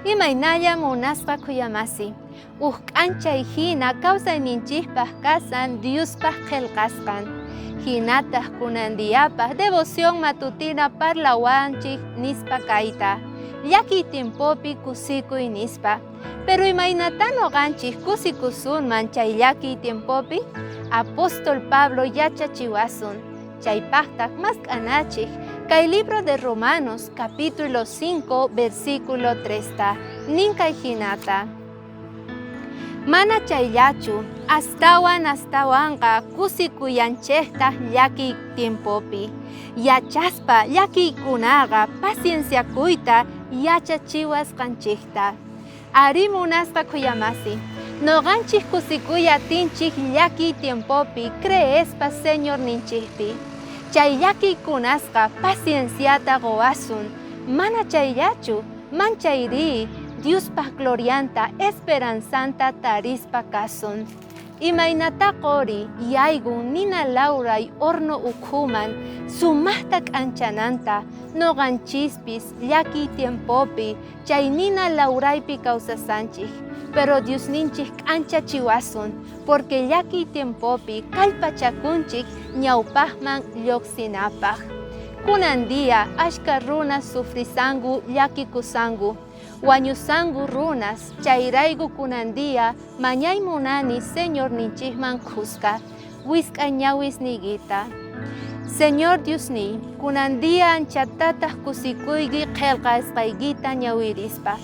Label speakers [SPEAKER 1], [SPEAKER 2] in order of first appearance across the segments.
[SPEAKER 1] Imaynalla munasqa khuyamasi, uj k'anchay jina kawsayninchikpaq kasan Diospaq qhelqasqan. Jinataj kunan diapaj devoción matutina parlawanchik nispa kayta, llakiy tiempopi kusikuy nispa. Pero imaynatá noqanchik kusikusunman chay llakiy tiempopi? Apóstol Pablo yachachiwasun. Chaypajtaj mask'anachej kay libro de Romanos capítulo 5 versículo 3ta nin kay jinata. Mana chayllachu, astawan astawanqa kusikuyanchejtaj llakiy tiempopi. Yachaspa llakiykunaqa pacienciakuyta yachachiwasqanchejta. Arí munasqa khuyamasi, noqanchej kusikuy atinchej llakiy tiempopi creespa Señorninchejpi. Chay llakiykunasqa pacienciata qowasun, mana chayllachu, manchayrí Diospaj glorianta esperanzanta tarispa kasun. Imaynatá qori yaykun nina lawray horno ukhuman sumajta k'anchananta, noqanchispis llakiy tiempopi chay nina lawraypi kawsasanchej, pero Diosninchej k'anchachiwasun, porque llakiy tiempopi kallpachakunchej ñawpajman llojsinapaj. Kunan día ashkha runas sufrisanku llakikusanku, wañusanku runas, chayrayku kunan día mañay munani Señorninchejman khuska wisk'a ñawisniykita. Señor Diosniy, kunan día anchatataj kusikuyki qhelqasqaykita ñawirispa.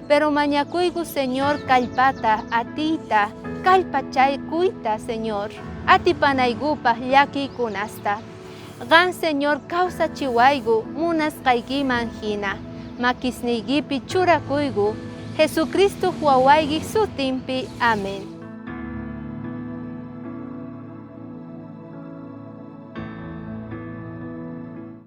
[SPEAKER 1] Pero mañakuyku Señor kallpata, atiyta, kallpachaykuyta, Señor, atipanaykupaj llakiykunasta. Qan Señor kawsachiwayku munasqaykiman jina, makisniykipi churakuyku, Jesucristoj wawaykej sutinpi. Amén.